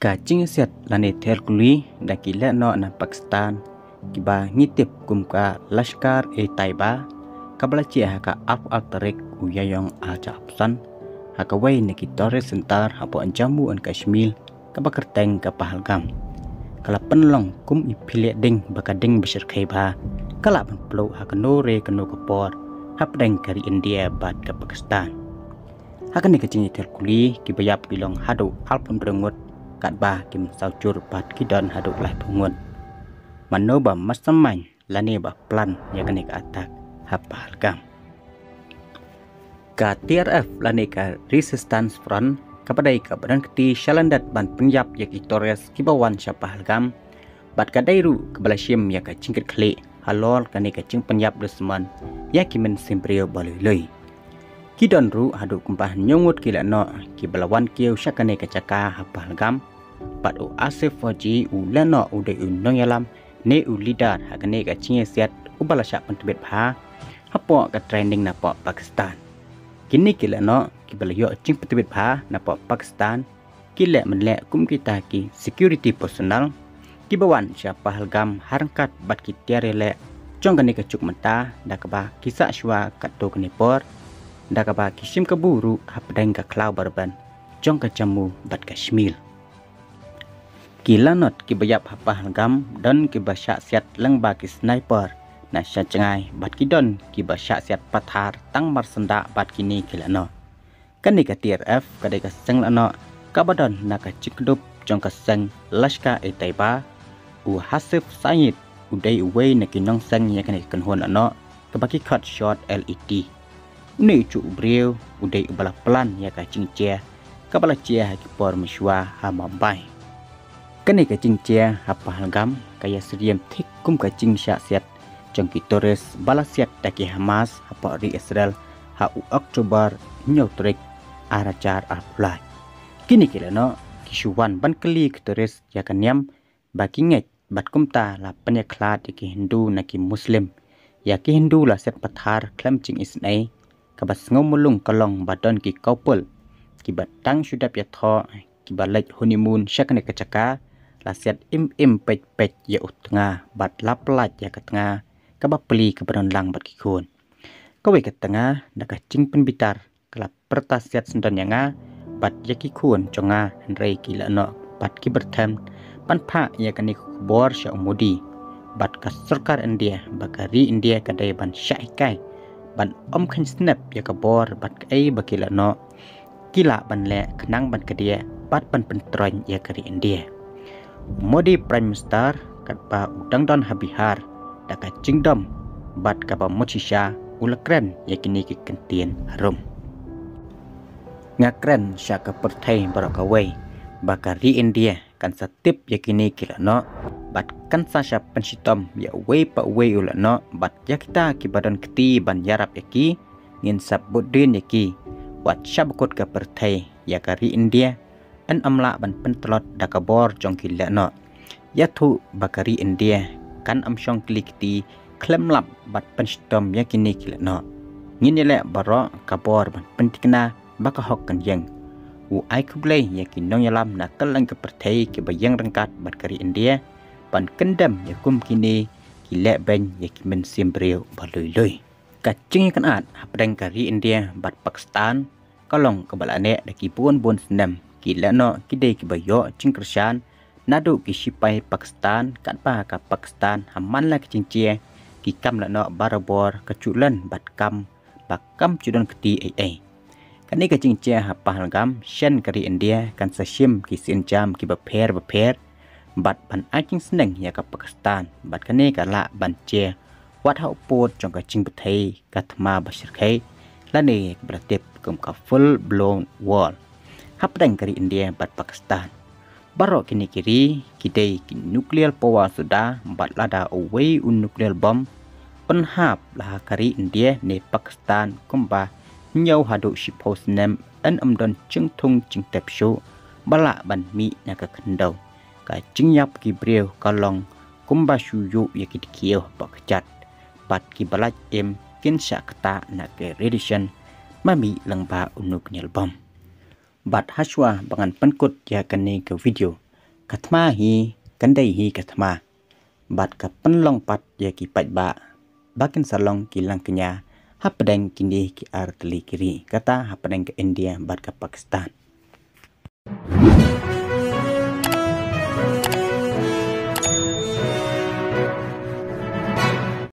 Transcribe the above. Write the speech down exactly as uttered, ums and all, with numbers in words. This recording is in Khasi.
Ka jingsiat lane ther kuli da ki lehnoh na Pakistan kiba ngi tip kum ka Lashkar-e-Taiba, kaba la jia ha ka arphew ar tarik u Ïaïong ar hajar arphew san, ha kawei na ki tourist centre hapoh Jammu and Kashmir, kaba kyrteng ka Pahalgam, ka la pynlong kum i phi leh ding ba ka ding ba shyrkhei bha ka lah ban pluh ha kano re kano ka por hapdeng ka ri India bad ka Pakistan. Ha kane ka jingïather kuli, kiba ïap ki long haduh arphew hynriew ngut, katba ki mynsaw jur pat ki don haduh laiphew ngut. Mano ba mastermind lane ba plan ïa kane ka attack ha Pahalgam? Ka T R F lane ka Resistance Front, kaba dei kaba don kti sha lyndet ban pynïap ïa ki tourist kiba wan sha Pahalgam, bad ka dei ruh kaba la shim ïa ka jingkitkhlieh halor kane ka jingpynïap dusmon ïa ki mynsiem briew ba lui lui. Ki don ruh haduh kumba hynñiew ngut ki lehnoh kiba la wan kiew sha kane ka jaka ha Pahalgam, bad u Asif Fauji u lehnoh u dei u nongïalam ne u leader ha kane ka jingïasiat uba la shah pyntbit bha hapoh ka training napoh Pakistan. Kine ki lehnoh kiba la ïoh jingpyntbit bha napoh Pakistan, ki leh mynleh kum kita ki security personnel kiba wan sha Pahalgam ha ryngkat bad ki tiar ïaleh jong kane ka juk mynta, da kaba ki sah shuwa katto katne por, da kaba ki shim kabu ruh hapdeng ka khlaw ba rben jong ka Jammu bad Kashmir. Ki lehnoh kiba ïap ha Pahalgam don kiba shah siat lyngba ki sniper na sha jngai, bad ki don kiba shah siat pathar tang mar syndah bad kine ki lehnoh. Kane ka T R F ka dei ka seng lehnoh kaba don na ka jingkdup jong ka seng Lashkar-e-Taiba. U Hasif Saeed u dei uwei na ki nongseng ïa kane ka kynhun lehnoh kaba ki khot short L E T. Une u juh u briew u dei uba la plan ïa ka jingjia kaba la jia ha ki por mynshuwa ha Mumbai. Kane ka jingjia ha Pahalgam ka ïasyriem thik kum ka jingshah siat jong ki tourist ba la siat da ki Hamas hapoh ri Israel ha u October hynñiew tarik ar hajar arphew lai. Kine ki lehnoh ki shu wan ban kylli ki tourist ïa ka niam ba ki ngeit, bad kumta la pynïakhlad ïa ki Hindu na ki Muslim. Ïa ki Hindu la siat pathar khlem jingisynei, kaba sngew mulung ka long ba don ki couple kiba tang shu dep ïathoh, kiba leit honeymoon sha kane ka jaka, la siat im im peit peit ïa u tnga bad la pyllait ïa ka tnga kaba pli kaba don lang bad ki khun. Kawei ka tnga na ka jingpynbitar ka la pyrta siat syndon ïa nga bad ïa ki khun jong nga, hynrei ki lehnoh bad ki byrthem ban phah ïa kane ka khubor sha u Modi bad ka sorkar India ba ka ri India ka dei ban shah hikai ban ym kheiñ snep ïa ka bor bad kaei ba ki lehnoh ki lah ban leh khnang ban kdiah bad ban pyntroiñ ïa ka ri India. U Modi Prime Minister katba u dang don ha Bihar da ka jingdom bad kaba mut shisha u la kren ïa kine ki kyntien harum. Nga kren sha ka pyrthei baroh kawei ba ka ri India kan sa tip ïa kine ki lehnoh bad kan sa shah pynshitom ïa uwei pa uwei u lehnoh, bad ïa kita kiba don kti ban ïarap ïa ki ngin sa buddien ïa ki. Wat shah bakut ka pyrthei ïa ka ri India, yn ym lah ban pyntlot da ka bor jong ki lehnoh. Ïathuh ba ka ri India kan ym shong kli kti khlem lap bad pynshitom ïa kine ki lehnoh. Ngin ïaleh baroh ka bor ban pynthikna ba ka hok kan ïeng. U ai khublei ïa ki nongïalam na kylleng ka pyrthei kiba ïeng ryngkat bad ka ri India ban kyndem ïa kum kine ki lehbeiñ ïa ki mynsiem briew ba lui lui. Ka jingïakynad hapdeng ka ri India bad Pakistan ka long kaba la neh da ki bun bun snem. Ki lehnoh ki dei kiba ïoh jingkyrshan naduh ki shipai Pakistan, katba ka Pakistan ha man la ka jingjia ki kam lehnoh barabor ka ju len bad kam ba kam ju don kti ei ei. Kane ka jingjia ha Pahalgam, shen ka ri India kan sa shim ki sienjam kiba pher ba pher bad ban ai jingsneng ïa ka Pakistan, bad kane ka lah ban jia wat ha u pud jong ka jingpyrthei, ka thma ba shyrkhei, lane kaba la tip kum ka full blown war hapdeng ka ri India bad Pakistan. Baroh kine ki ri ki dei ki nuclear power suda, bad lada uwei u nuclear bomb un hap la ha ka ri India ne Pakistan kumba hynñiew haduh shiphew snem, yn ym don jingthung jingtep shuh ba lah ban mih na ka khyndew. Ka jingïap ki briew ka long kumba shu ïuh ïa ki dkhiew hapoh kjat, bad kiba lait im kin shah ktah na ka radiation ma mih lyngba u nuclear bomb. Bad hashwa ba ngan pynkut ïa kane ka video, Ka thma hi kan dei hi ka thma bad ka pynlong pat ïa ki paidbah ba kin sa long ki langkñia hapdeng kine ki ar tylli ki ri, kata hapdeng ka India bad ka Pakistan.